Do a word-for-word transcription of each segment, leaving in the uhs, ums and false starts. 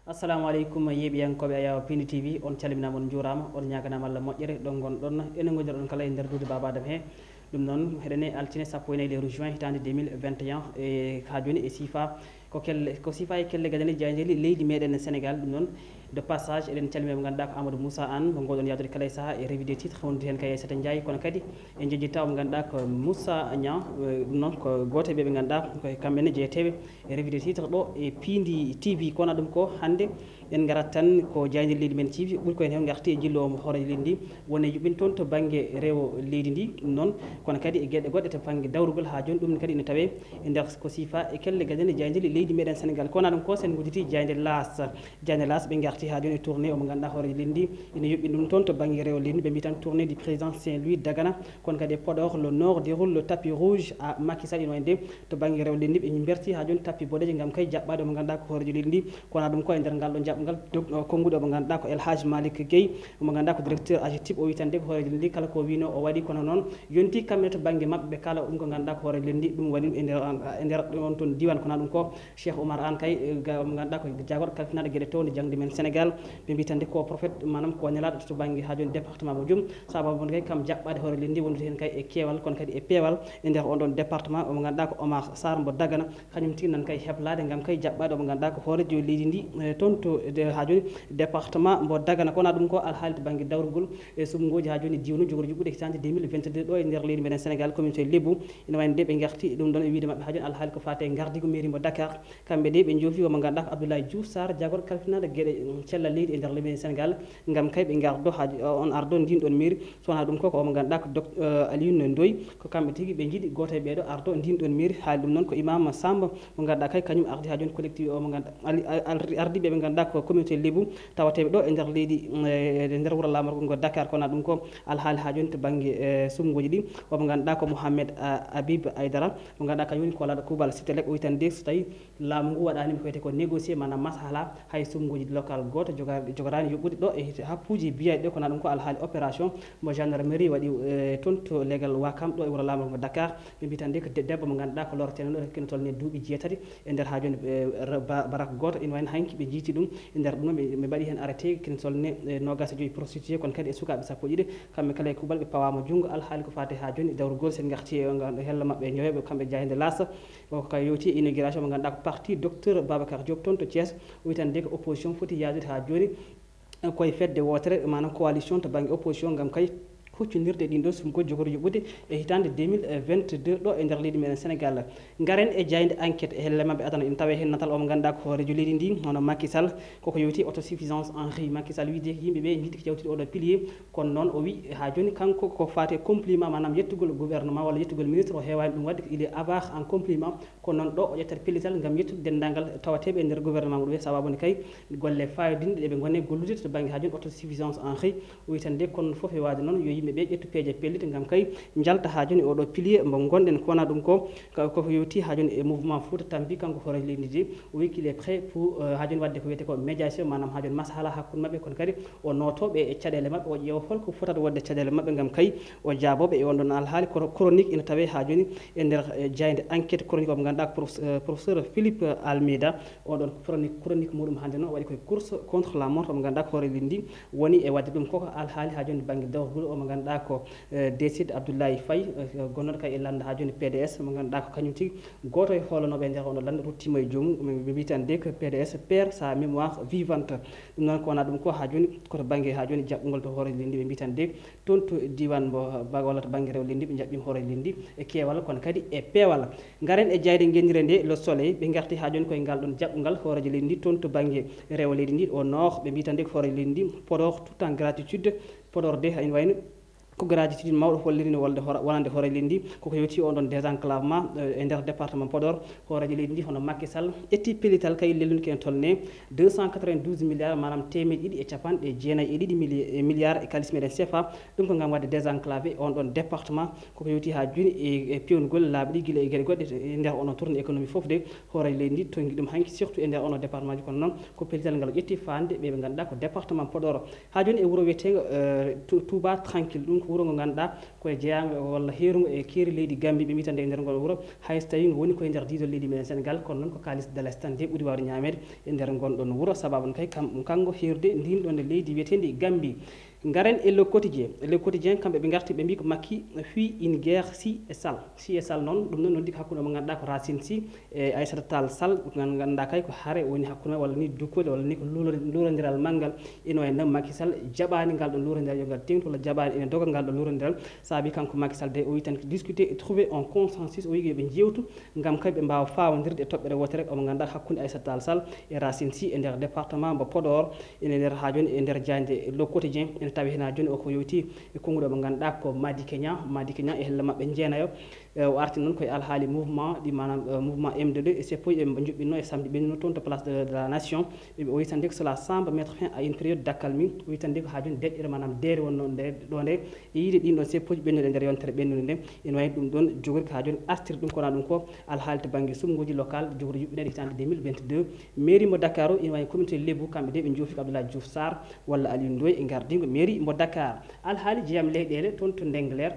Assalamu aleykum, yeeɓiyankooɓe Ayawa Pindi T V, on calminaama, on njuuraama, on ñaaganaama Allah moƴƴere ɗo ngonɗon. Enen ngondirɗon kala e nder duude Baaba Adam he. Ɗum noon, heɗen e altine sappo e nayi lewru juin hitaande deux mille vingt et un, e haa jooni e siifa ko kelle, ko siifa e kelle gadane jaayndeeli leydi meɗen Sénégal. Ɗum noon, de passage, eɗen calmina mo ngannduɗaa ko Amadou Moussa Anne, mo ngoɗon yahdude kala e sahaa e revue des titres, wondude heen kay e Aissata Ndiaye, kono kadi en njejjitaama mo ngannduɗaa ko Moussa Niang, eh, ɗum noon ko gooto e ɓe ɓe ngannduɗaa ko e kamɓe ne jeyeteeɓe e revue des titres ɗo e Pindi T V. Kono ɗum ko hannde en ngarat tan ko jaaynde leydi men T V, ɓuri ko en heew ngarti e jillo mo hooreejo leydi ndi, woni e yuɓɓin toon to bannge rewo leydi ndi, ɗum noon, kono kadi e geɗe goɗɗe to bannge dawrugol haa jooni, ɗum kadi ene tawee e nder ko siifa e kelle gadane jaaynde leydi meɗen Sénégal. Kono ɗum ko sen nguditi jaaynde L'As. Jaaynde L'As ɓe ngarti haa jooni e tournée o mo ngannduɗaa hooreejo leydi ndi ene yuɓɓin ɗum toon to bannge rewo leydi ndi, ɓe mbi tan tournée du président Saint-Louis Dagana, kono kadi e Podor, le Nord déroule le tapis rouge à Macky Sall, ene wayde to bannge rewo leydi ndi ɓe mberti haa jooni tapis boɗeejo ngam kay jaɓɓaade o mo ngannduɗaa ko hooreejo leydi ndi. Kono ɗum ko e nder ngal ɗo jaɓɓungal dog-, o, konnguɗi o mo ngannduɗaa ko El Hadj Malick Guèye, o mo ngannduɗaa ko directeur A G E T I P, o wi tan de ko hooreejo leydi ndi kala ko wino o waɗi, kono noon yonti kamɓe to bannge maɓɓe kala ɗum ko ngannduɗaa ko hooreejo leydi ndi ɗum waɗi e nder, e nder on toon diiwaan. Kono ɗum ko Cheikh Oumar Anne kay, eh, ga-, mo ngannduɗaa ko jaagorɗo kalfinaaɗo geɗe towde jaŋde men Sénégal, ɓe mbi tan de ko prophète, maanaam ko nelaaɗo to bannge haa jooni département mo Joum, sababu kay kam jaɓɓaade hooreejo leydi ndi wondude heen kay e keewal, kono kadi e peewal e nder on ɗon département, o mo ngannduɗaa ko Omar Sarr mbo Dagana, kañum tigi nan kay heblaade ngam kay jaɓɓaade o mo ngannduɗaa ko hooreejo leydi ndi, eh, toon to de, haa jooni département mbo Dagana. Kono ɗum ko alhaali to bannge dawrugol e sumngooji haa jooni diiwnu jogori juɓɓude hitaande deux mille vingt-deux ɗo e nder leydi meɗen Sénégal, commune to Lebu. Ene wayno de ɓe ngarti ɗum ɗon e wiide maɓɓe haa jooni alhaali ko faati e ngardiigu mairie mo Dakar. Kamɓe de ɓe njoofi o mo ngannduɗaa ko Abdoulaye Diouf Sarr, jaagorɗo kalfinaaɗo geɗe, mm, cellal leydi e nder leydi men Sénégal, ngam kay ɓe ngardo haa, on ardo ndin ɗon mairie. So wonaa ɗum ko, ko o mo ngannduɗaa ko doc-, eh, Alioune Ndoye, ko kamɓe tigi ɓe njiɗi gooto e ɓeeɗo ardo ndin ɗon mairie. Haali ɗum noon ko Imam Samba mo ngannduɗaa kay kañum ardi haa jooni collectif o mo ngannduɗaa ali-, al-, ardiiɓe ɓe ngannduɗaa ko communauté Lebu tawateeɓe ɗo e nder leydi, mm, e nder wuro laamorgo ngo Dakar. Kono ɗum ko alhaali haa jooni to bannge, eh, sumngooji ɗi. O mo ngannduɗaa ko Mohamed, ah, Habib Aidara, mo ngannduɗaa kañum woni koolaaɗo kuuɓal Sitelec, o wi tan de so tawii laamu ngu waɗaani ko wiyetee ko négocier, maanaam masala, hay sumngooji local gooto joga-, jogoraani yuɓɓude ɗo e happuuji biyayɗi ɗo. Kono ɗum ko alhaali opération mo gendarmerie waɗi, eh, toon to legal Wakam ɗo e wuro laamorgo ngo Dakar. Ɓe mbi tan de ko de-, debbo mo ngannduɗaa ko lorteeno ɗo, kene tolni duuɓi jeetati e nder haa jooni, eh, ra-, ba-, barak gooto. Ene wayno hanki ɓe jiiti ɗum e nder ɗum, ɓe, ɓe mbaɗi heen arrêté kene tolni, eh, noogaas e joyi prostitué, kono kadi e sukaaɓe sappo e ɗiɗi, kamɓe kala e kuuɓal ɓe pawaama junngo. Alhaali ko faati haa jooni e dawrugol, sen ngarti e ngal hella maɓɓe e ñoweeɓe kamɓe jaaynde L'As. O ko kay yewti e inauguration mo ngannduɗaa ko parti docteur Babacar Diop toon to Thiès, o wi tan de ko opposition foti yaadude haa jooni koye fedde wootere, maanaam coalition to bannge opposition, ngam kay huccondirde ɗin ɗo sumngooji jogori yuɓɓude e hitaande deux mille vingt-deux ɗo e nder leydi meɗen Sénégal. Ngaren e jaaynde Enquête e helle maɓɓe adana en tawe heen natal o mo ngannduɗaa ko hooreejo leydi ndi, hono Macky Sall, koko yewti autosuffisance en riz. Macky Sall wi de ko yimɓe ɓe njiɗi ko jawtide oɗo pilier, kono noon o wi haa jooni kanko ko faati e compliment, maanaam yettugol gouvernement walla yettugol ministre o heewaani ɗum waɗde, il est avare en compliment. Kono noon ɗo o ƴettat pellital ngam yettude denndaangal tawateeɓe e nder gouvernement mum ɓe, sababu nde kay golle faayidiiɗe ɗe ɓe ngoni e gollude to bannge haa jooni autosuffisance en riz. O wi tan de kono fof e waade noon yo yimɓe ɓe ƴettu peeje pellital ngam kay njalta haa jooni oɗo pilier mbo ngonɗen. Ko wonaa ɗum ko, ka-, koko yewti haa jooni e mouvement Fouta Tampi, kanko hooreejo leydi ndi, o wi qu'il est prêt pour, euh, haa jooni waɗde ko wiyetee ko médiation, maanaam haa jooni masala hakkunde maɓɓe, kono kadi o nootooɓe e caɗeele maɓɓe, o ƴeewa holko fotata wonde caɗeele maɓɓe ngam kay o jaabooɓe e on ɗon alhaali. Koro-, chronique ina tawee haa jooni e nder, eh, jaaynde Enquête, chronique o mo ngannduɗaa ko prof-, eh, professeur Philippe Almeida. On ɗon chronique, chronique muɗum hannde noon o waɗi koye course contre la montre mo ngannduɗaa ko hooreejo leydi ndi woni e waɗde ɗum koko alhaali haa jooni bannge dawrugol o mo ngannduɗaa ko, eh, Décide Abdoulaye Faye, eh, gonnooɗo kay e lannda haa jooni P D S, mo ngannduɗaa ko kañum tigi gooto e hoolanooɓe e nder on ɗo lannda ruttiima e joomum. Ɓe mbi tan de ko P D S perd sa mémoire vivante. Ɗum noon ko wonaa ɗum ko haa jooni koto bannge haa jooni jaɓɓungol to hooreejo leydi ndi, ɓe mbi tan de toon to diiwaan mbo Baga walla to bannge rewo leydi ndi, ɓe njaɓɓiima hooreejo leydi ndi e keewal, kono kadi e peewal. Ngaren e jaaynde ngenndiire nde Le Soleil, ɓe ngarti haa jooni koye ngal ɗon jaɓɓungal hooreejo leydi ndi toon to bannge rewo leydi ndi, au nord, ɓe mbi tan de ko hooreejo leydi ndi, Podor tout en gratitude, Podor de ene wayno ko gratitude mawɗo holliri no wolde hora-, wonande hooreejo leydi ndi, koko yewti on ɗon désenclavement, eh, e nder département Podor, hooreejo leydi ndi hono Macky Sall ƴetti pellital kay lelnude kene tolne deux cent quatre-vingt-douze milliards, maanaam teemeɗe ɗiɗi e capanɗe jeenayi e ɗiɗi milli-, e milliards e kalis meɗen C F A. Ɗum ko ngam waɗde désenclavé on ɗon département. Koko yewti haa jooni e, e peewnugol laabi ɗi gila e geɗe goɗɗe e nder ono tourne économie fof de, hooreejo leydi ndi toŋngi ɗum hanki, surtout e nder ono département ji. Kono noon ko pellital ngal o ƴetti faande ɓe ɓe ngannduɗaa ko département Podor. Haa jooni e wuro wiyeteego, eh, Tou-, Touba Tranquille, ɗum wuro ngo ngannduɗaa ko e jeyaango walla heerungo e keeri leydi Gambie. Ɓe mbiyata nde e nder ngol wuro, hay so tawii ngo woni ko e nder diiwal leydi meɗen Sénégal, kono noon ko kaalis délesté tan de ɓuri waawde ñaameede e nder ngon ɗon wuro. Sababu no kay kam, kanngo heerude ndin ɗon leydi wiyeteendi Gambie. Ngaren e Le Quotidien. Le Quotidien, kamɓe ɓe ngarti, ɓe mbii ko Macky fuit une guerre si e sal. Si e sal noon, ɗum noon noddi ko hakkunde mo ngannduɗaa ko Racine Sy e Aïssata Tall Sall, ngal ngannduɗaa kay ko hare woni hakkunde maɓɓe, walla ni dukkole, walla ni ko luuro-, luurondiral manngal. Ina wayi no Macky Sall jaɓaani ngal ɗon luurondiral yo ngal teeŋtu, walla jaɓaani, ina doga ngal ɗon luurondiral. Saabi kanko Macky Sall de, o wi tan ko discuter et trouver un consensus, o wi yo ɓe njeewtu ngam kay ɓe mbaawa faawondirde e toɓɓere wootere, omo ngannduɗaa, hakkunde Aïssata Tall Sall e Racine Sy e nder département mbo Podor. Ene nder haa jooni e nder jaaynde Le Quotidien, ene tawi heen haa jooni o ko yowti e konnguɗi mo ngannduɗaa ko Madické Niang. Madické Niang e helle maɓɓe jeenayo, e, o arti noon koye alhaali mouvement ɗi, maanaam, e, mouvement M deux D, e seppo e ɓe njuɓɓinno e samedi ɓennuno toon to Place de, de la Nation. Ɓe, o wi tan de ko cela semble mettre fin à une période d'accalmie. O wi tan de ko haa jooni deƴƴere, maanaam deere wonno nde, ɗo nde, e yiide ɗin ɗon seppoji ɓennuɗe e nder yontere ɓennude nde. Ene wayi ɗum ɗon jogori ko haa jooni artir ɗum, kono ɗum ko alhaali to bannge suɓngooji local jogori yuɓɓineede hitaande deux mille vingt-deux. Mairie mo Dakar o, ene wayi communauté Lebu, kamɓe de ɓe njoofi ko Abdoulaye Diouf Sarr walla Aliou Ndoye e ngardingo mairie mo Dakar. Alhaali jeyam leyɗeele toon to Ndengler,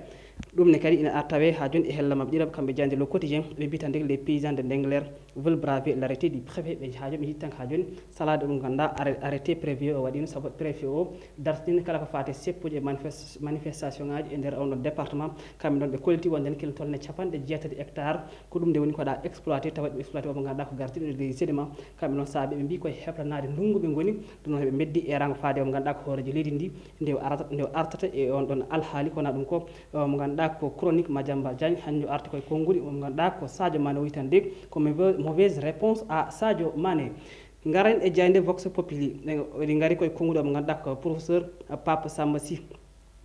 ɗum ne kadi ina ar-, tawe haa jooni e helle maɓɓe ɗiɗaɓo, kamɓe jaaynde Le Quotidien, ɓe mbi tan de les paysans de Ndengler veulent braver l'arrêté du préfet. Ɓe haa jooni, ɓe njiɗi tan haa jooni salaade ɗum, ngannduɗaa arrê-, arrêté préfet o waɗiino, sabu préfet o dartini kala ko faati e seppoji e manifes-, manifestation ŋaaji e nder on ɗon département. Kamɓe noon ɓe kolliti wonde ne kene tolne capanɗe jeetati hectares, ko ɗum nde woni ko waɗaa exploité, tawa ɗum exploité o mo ngannduɗaa ko gartiiɗo e leydi sédiment. Kamɓe noon saabe ɓe mbii koye heblanaade ndunngu ɓe ngoni, ɗum noon ɓe mbeddi eeraango faade o mo ngannduɗaa ko hooreejo leydi ndi, nde o arata, nde o artata e on ɗon alhaali, kono ɗum ko, o mo ngannduɗaa ko chronique Madiamba Diagne, hannde o arti koye konnguɗi, o mo ngannduɗaa ko Sadio Mané o wi tan de ko mauvaise, mauvaise réponse à Sadio Mané. Ngaren e jaaynde Vox Populi, eɗi ngari koye konnguɗi o mo ngannduɗaa ko professeur Pape Samba Sy.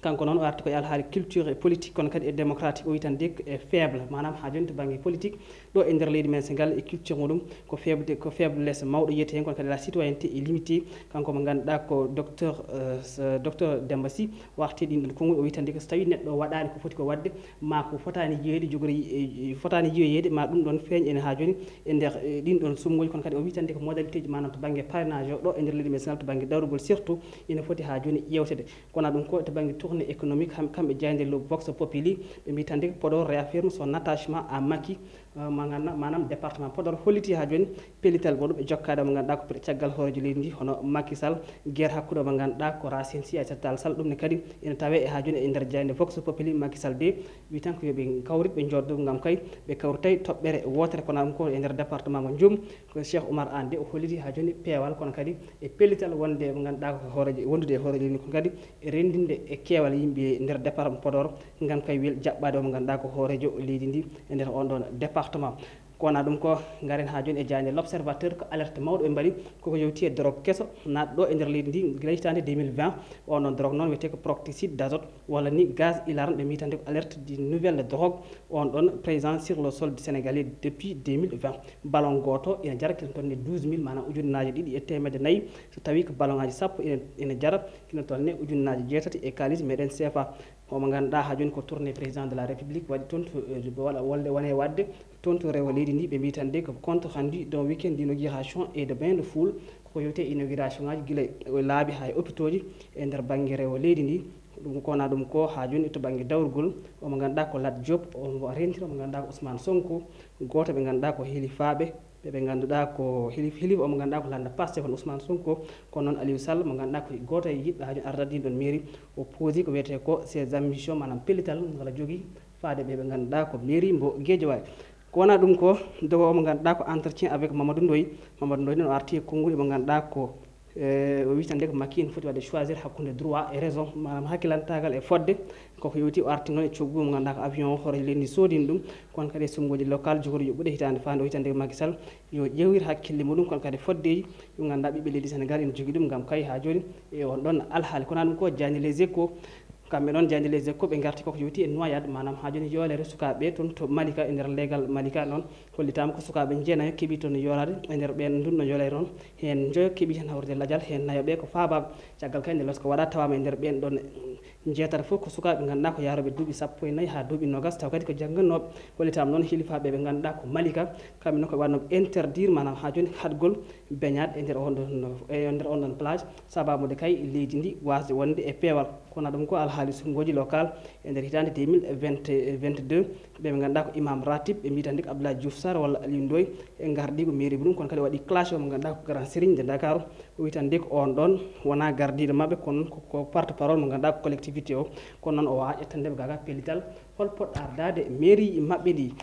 Kanko noon o arti koye alhaali culture et politique, kono kadi e démocratique, o wi tan de e faible, maanaam haa jooni to bannge politique ɗo e nder leydi men Sénégal e culture muɗum ko faible, ko faiblesse mawɗo yiyete heen, kono kadi la citoyenneté est limitée. Kanko mo ngannduɗaa ko docteur, euh, s-, docteur Demba Sy o arti ɗin ɗon konnguɗi, o wi tan de ko so tawii neɗɗo o waɗaani ko foti ko waɗde, ma ko fotaani yiyeede jogori, e, e, fotaani yiyoyeede, ma ɗum ɗon feeñ ene haa jooni e nder, e, ɗin ɗon suɓngooji, kono kadi o wi tan de ko modalité ji, maanaam to bannge parrainage o ɗo e nder leydi men Sénégal to bannge darugol surtout ina foti haa jooni ƴeewtede. Kono ɗum ko to bannge tournée économique, ham-, kamɓe jaaynde le Vox Populi, ɓe mbii tan de ko Podor réaffirme son attachement à Macky, euh, ma ngannduɗaa, maanaam département Podor holliti haa jooni pellital muɗum e jokkaade mo ngannduɗaa ko pre-, caggal hooreejo leydi ndi hono Macky Sall. Guerre hakkunde mo ngannduɗaa ko Racine Sy, Aïssata Tall Sall, ɗum ne kadi ina tawee e haa jooni e nder jaaynde Vox Populi. Macky Sall de wi tan ko yo ɓe kawrit, ɓe njooɗo ngam kay ɓe kawritay toɓɓere wootere, kono ɗum ko e nder département mo Ndioum. Ko Cheikh Oumar Anne de o holliti haa jooni peewal, kono kadi e pellital wonde mo ngannduɗaa ko hooreejo, wondude e hooreejo ni, kono kadi e renndinde e keewal yimɓe nder département Podor, ngam kay wel jaɓɓaade o mo ngannduɗaa ko hooreejo leydi ndi e nder on ɗon département. Ko wonaa ɗum ko, ngaren haa jooni e jaaynde L'Observateur, ko alerte mawɗo ɓe mbaɗi, koko yowti e drogue keso naatɗo e nder leydi ndi gila hitaande deux mille vingt. On ɗon drogue noon wiyetee ko protoxyde d'azote, walla ni gaz hilarant, ɓe mbii tan de ko alerte d'une nouvelle drogue. On ɗon présent sur le sol sénégalais depuis deux mille vingt. Ballon gooto ina jara kino tolni douze mille, maanaam ujunnaaje ɗiɗi e teemedde nayi. So tawii ko ballon ŋaaji sappo ina, ina jara kino tolni ujunnaaje jeetati e kaalis meɗen C F A. Omo ngannduɗaa haa jooni ko tournée président de la République waɗi toon to, eh, waɗa wolde wone waɗde toon to rewo leydi ndi. Ɓe mbii tan de ko compte rendu d'un week-end d'inauguration et de bain de foule. Ko yowte inauguration ŋaaji gila e laabi haa e hôpitaux ji e nder bannge rewo leydi ndi. Ɗum ko wonaa ɗum ko haa jooni to bannge dawrugol, omo ngannduɗaa ko Lat Diop, omo rentira omo ngannduɗaa ko Ousmane Sonko, gooto ɓe ngannduɗaa ko hilifaaɓe, ɓe ɓe ngannduɗaa ko hilif-, hilif omo ngannduɗaa ko lannda Pastef on Ousmane Sonko, kono noon Aliou Sall mo ngannduɗaa ko gooto e yiɗɓe haa jooni ardata ɗin ɗon mairie, o poosi ko wiyetee ko ses ambitions, maanaam pellital ngal o jogii faade ɓe ɓe ngannduɗaa ko mairie mbo Guédiawaye. Ko wonaa ɗum ko, dogo omo ngannduɗaa ko entretien avec Mamadou Ndoye. Mamadou Ndoye noon o arti e konnguɗi mo ngannduɗaa ko, e, o wi tan de ko Macky ene foti waɗde choisir hakkunde droit et raison, maanaam hakkilantaagal e fodde. Koko yowti o arti noon e coggu mo ngannduɗaa ko avion o, hooreejo leydi ndi soodini ɗum, kono kadi e suɓngooji local jogori yuɓɓude hitaande faande o, wi tan de ko Macky Sall yo ƴeewir hakkille muɗum, kono kadi foddeeji ɗum ngannduɗaa ɓiɓɓe leydi Sénégal ene jogii ɗum ngam kay haa jooni e on ɗon alhaali. Ko wonaa ɗum ko, jaaynde Les Échos, kamɓe noon jaaynde Les Échos ɓe ngarti koko yowti e noyade, maanaam haa jooni yoolere sukaaɓe ɓe toon to Malika, e nder leegal Malika noon hollitaama ko sukaaɓe jeenayo keɓi toon yoolaade e nder ɓeen ndun ɗon yoolere noon. Heen njoyo keɓi heen hawrude lajal, heen nayo ɓe ko faabaaɓe. Caggal kay nde losko waɗaa tawaama e nder ɓeen ɗon Jeetati fof ko sukaaɓe ɓe ngannduɗaa ko yaarooɓe duuɓi sappo e nayi haa duuɓi noogas, taw kadi ko jannganooɓe. Hollitaama noon hilifaaɓe ɓe ngannduɗaa ko Malika, kamɓe noon ko waɗno interdire, maanaam haa jooni haɗgol baignade e nder on ɗon, e nder on ɗon plage, sababude kay leydi ndi waasde wonde e peewal. Kono ɗum ko alhaali suɓngooji local e nder hitaande deux mille vingt-deux. Ɓe ɓe ngannduɗaa ko Imam Ratib, ɓe mbiyata nde ko Abdoulaye Diouf Sarr walla Aliou Ndoye, e ngardi ko mairie mum, kono kadi waɗi clash o mo ngannduɗaa ko Grand Serigne de Dakar. O wi tan nde ko on ɗon wonaa gardiiɗo maɓɓe, kono ko, ko porte parole mo ngannduɗaa ko collectivité o. Kono noon o waawaa ƴettande ɓe gaga pellital hol poɗɗa ardaade mairie maɓɓe ndi.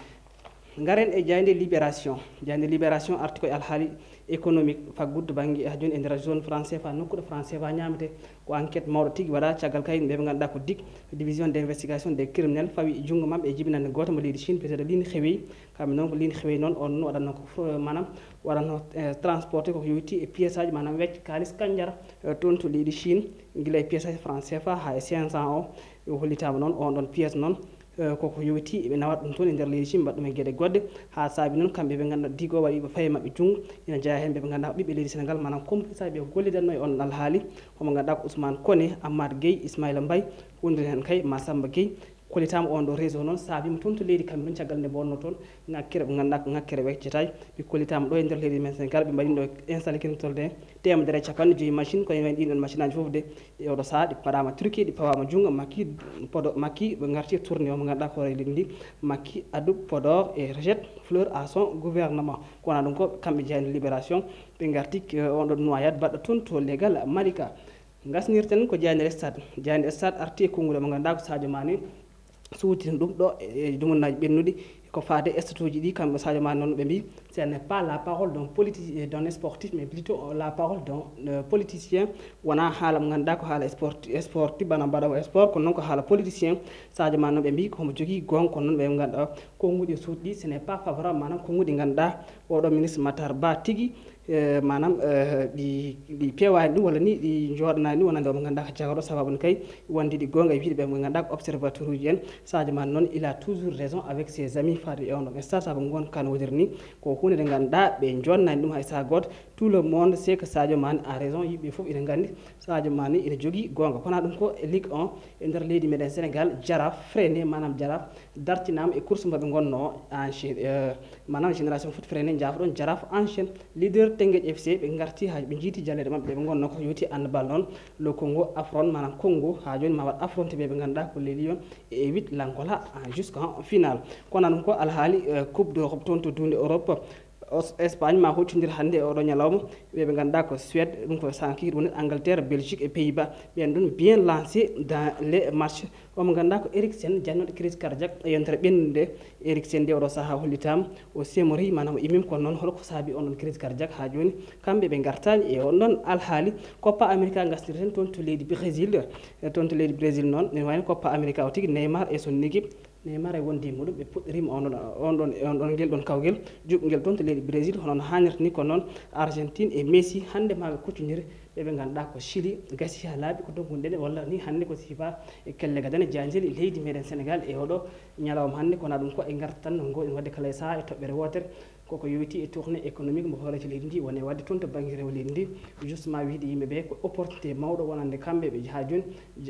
Ngaren e jaaynde Libération. Jaaynde Libération arti ko e alhaali économique, faggudu to bannge haa jooni e nder zone franc CFA, nokkuɗo franc CFA ñaamete. Ko enquête mawɗo tigi waɗa, caggal kay ɓe ɓe ngannduɗaa ko dic, division d'investigation des criminels, fawi junngo maɓɓe e jibinande gooto mo leydi Chine, biyeteeɗo Lin Xewey. Kamɓe noon ko Lin Xewey noon, on waɗatno ko fo-, maanaam waɗatno, eh, transporté ko yowiti e pièce aji, maanaam wecc kaalis kanjara, eh, toon to leydi Chine, gila e pièce aji franc CFA haa e cinq cents o. O hollitaama noon, on ɗon pièce noon, eh, koko yowiti, ɓe nawat ɗum toon e nder leydi Chine, mbaɗa ɗum e geɗe goɗɗe, haa saabi noon kamɓe ɓe ngannduɗaa digo waɗi ɓe faye maɓɓe junngo, ina jeyaa heen ɓe ɓe ngannduɗaa ko ɓiɓɓe leydi Sénégal, maanaam complice aji ɓe gollidatno e on alhaali, homo ngannduɗaa ko Ousmane Koné, Amath Gueye, Ismaïla Mbaye, wondude heen kay Massamba Gueye. Kollitaama on ɗo réseau noon, saabiima toon to leydi Cameroun, caggal nde mbonno toon ŋakkere, ɓe ngannduɗaa ko ŋakkere weccetaay. Ɓe kollitaama ɗo e nder leydi men Sénégal, ɓe mbaɗi ɗo installé kene tolde teemedere e capanɗe joyi machine, ko ene wayi ɗin ɗon machine aji fof de, e oɗo sahaa ɗi paɗaama Turquie, ɗi pawaama junngo Macky Podor, Macky ɓe ngarti e tournée o mo ngannduɗaa ko hoore leydi ndi, Macky addu Podor et rejette fleur à son gouvernement. Kono ɗum ko kamɓe jeyani Libération, ɓe ngarti, eh, on ɗo noyade baɗɗo toon to legal Malika. Ngasnirten ko jaaynde Stade. Jaaynde Stade arti e konngol mo ngannduɗaa ko Sadio Mané suutini ɗum ɗo e, e jumonnaaji ɓennuɗi ko faade e statuji ɗi, kamɓe Sadio Mané noon ɓe mbi, ce n'est pas la parole d'un politi-, d'un sportif, mais plutôt la parole d'un, euh, politicien. Wonaa haala mo ngannduɗaa ko haala sport, sportif, bana mbaɗoowo sport, kono noon ko haala politicien. Sadio Mané noon ɓe mbi ko homo jogii goonga, kono noon ɓe ngannduɗaa konnguɗi suuɗi ɗi, ce n'est pas favorable, maanaam konnguɗi ngannduɗaa oɗo ministre Matar Ba tigi, eh, maanaam, eh, ɗi, ɗi peewaani ɗum walla ni ɗi njooɗanaani ɗum wonande omo ngannduɗaa ko jagorɗo, sababu ne kay wonde ɗi goonga e wiyde ɓe mo ngannduɗaa ko observateur uji en. Sadio Mané noon, il a toujours raison avec ses amis faade e on ɗon stade, sabu ngon kan wodiri ni ko huunde nde ngannduɗaa ɓe njooɗanaani ɗum hay saha gooto. Tout le monde sait que Sadio Mané a raison, yimɓe fof ina nganndi Sadio Mané ina jogii goonga. Kono ɗum ko e Ligue un e nder leydi meɗen Sénégal, Jaraaf freiné, maanaam Jaraaf dartinaama e course mbaɓe ngonno en Chine, eh, maanaam Génération Foot freiné, njaafo ɗon Jaraaf en Chine. Leader Teungueth F C ɓe ngarti haa ɓe njiiti jaleeɗe maɓɓe ɗe ɓe ngonno ko yowiti handball noon, le Congo affronte, maanaam Congo haa jooni ma waɗ affronté ɓe ɓe ngannduɗaa ko les Lions et évite l'Angola en jusqu'en finale. Kono ɗum ko alhaali, eh, Coupe d'Europe toon to duunde Europe. Os-, Espagne ma huccondir hannde e oɗo ñalawma, ɓe ɓe ngannduɗaa ko Suède, ɗum ko sanki woni Angleterre, Belgique et Pays-Bas. Ɓen ɗum bien lancé dans les matchs. Omo ngannduɗaa ko Eriksen, jannooɗo crise cardiaque e yontere ɓennunde. Eriksen de oɗo sahaa hollitaama o semori, maanaam o imim, kono noon hol ko saabi on ɗon crise cardiaque haa jooni? Kamɓe ɓe ngartaani e on ɗon alhaali. Copa America ngastirten toon to leydi Brésil. E toon to leydi Brésil noon, ene wayno Copa America o tigi Neymar e son équipe Neymar e wonde e muɗum, ɓe puɗɗoriima on ɗon, on ɗon, on ɗon, ngel ɗon kawgel juɓngel toon to leydi Brésil, hono no haanirta ni. Ko noon Argentine e Messi, hannde ma ɓe kuccondiri ɓe ɓe ngannduɗaa ko Chili, gasi haa laaɓi ko doggunɗen, walla ni hannde ko siifa e kelle gadane jaajel e leydi meɗen Sénégal e oɗo ñalawma hannde. Kono ɗum ko e ngartan no ngoɗen waɗde kala e sahaa e toɓɓere wootere. Koko yowiti e tournée économique mo hooreejo leydi ndi woni e waɗde toon to bannge rewo leydi ndi, justement wiyde yimɓe ɓe ko opportunité mawɗo wonande kamɓe ɓe haa jooni,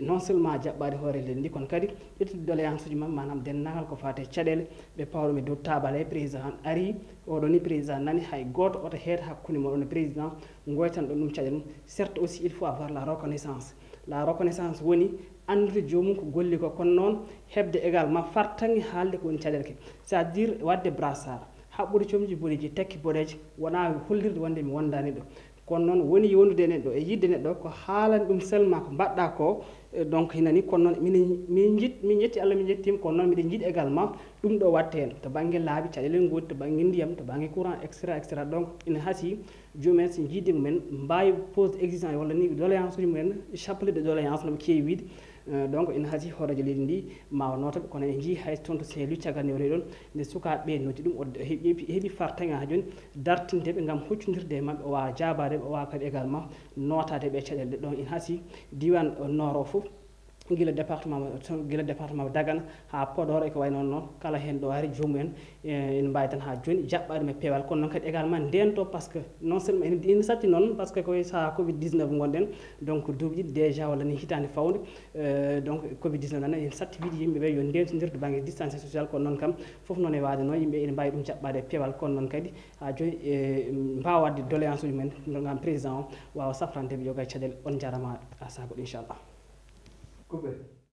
non seulement jaɓɓaade hooreejo leydi ndi, kono kadi ƴettude doléance uji maɓɓe, maanaam denndaangal ko faati e caɗeele, ɓe pawa ɗum e dow taabal he. Président ari, oɗo ni président nani hay gooto oto heed hakkunde mon e président, ngoytan ɗon ɗum caɗeele mum. Certes aussi, il faut avoir la reconnaissance. La reconnaissance woni anndude joomum ko golli ko, kono noon heɓde également fartaŋŋe haalde ko woni caɗeele ke, c'est-à-dire waɗde brassard, haɓɓude comci boɗeeji, tekki boɗeejo, wonaa hollirde wonde mi wondaani ɗo. Kono noon woni wondude e neɗɗo e yiɗde neɗɗo ko haalani ɗum seulement ko mbaɗɗa ko, eh, donc hinani. Kono noon minen, min njiɗ-, min njetti Allah, min njettiima, kono noon miɗen njiɗi également ɗum ɗo waɗte heen to bannge laabi, caɗeele ngoodi, to bannge ndiyam, to bannge courant, et cetera, et cetera. Donc ina hasii joomum en, so njiɗde mumen mbaawi posde exigence walla ni doléance uji mumen, chapelet de doléance no ɓe keewi wiyde. Eh, donc ina hasii hooreejo leydi ndi ma o noota ɓe, kono en njii hay toon to Saint-Louis caggal nde o rewi ɗon, nde sukaaɓe ɓe noddi ɗum, o heɓi, heɓi fartaŋŋe haa jooni dartinde ɓe ngam huccondirde e maɓɓe, o waawa jaabaade ɓe, o waawa kadi également nootaade ɓe caɗeele ɗe. Donc ina hasii diiwaan Nord o fof gila département gila département Dagana ha Podor e ko way noon noon, kala heen ɗo ari joomum en, eh, ene mbaawi tan ha jooni jaɓɓaade ɗum e peewal. Kono noon kadi également ndento, parce que non seulement ene, ene satti noon, parce que koye saha covid dix-neuf ngonɗen, donc duuɓi ɗiɗi déjà walla ni hitaande fawde, euh, donc covid dix-neuf nana ene satti wiide yimɓe ɓe yo ndentondir to bangge distance sociale. Kono noon kam fof noon e waade noon yimɓe ene mbaawi ɗum jaɓɓaade e peewal. Kono noon kadi ha jooni e mbaawa waɗde doléance uji mumen ngam président o waawa safrande ɓe yoga e caɗeele. On njaarama, a saha goɗɗo inchallah. Coupé.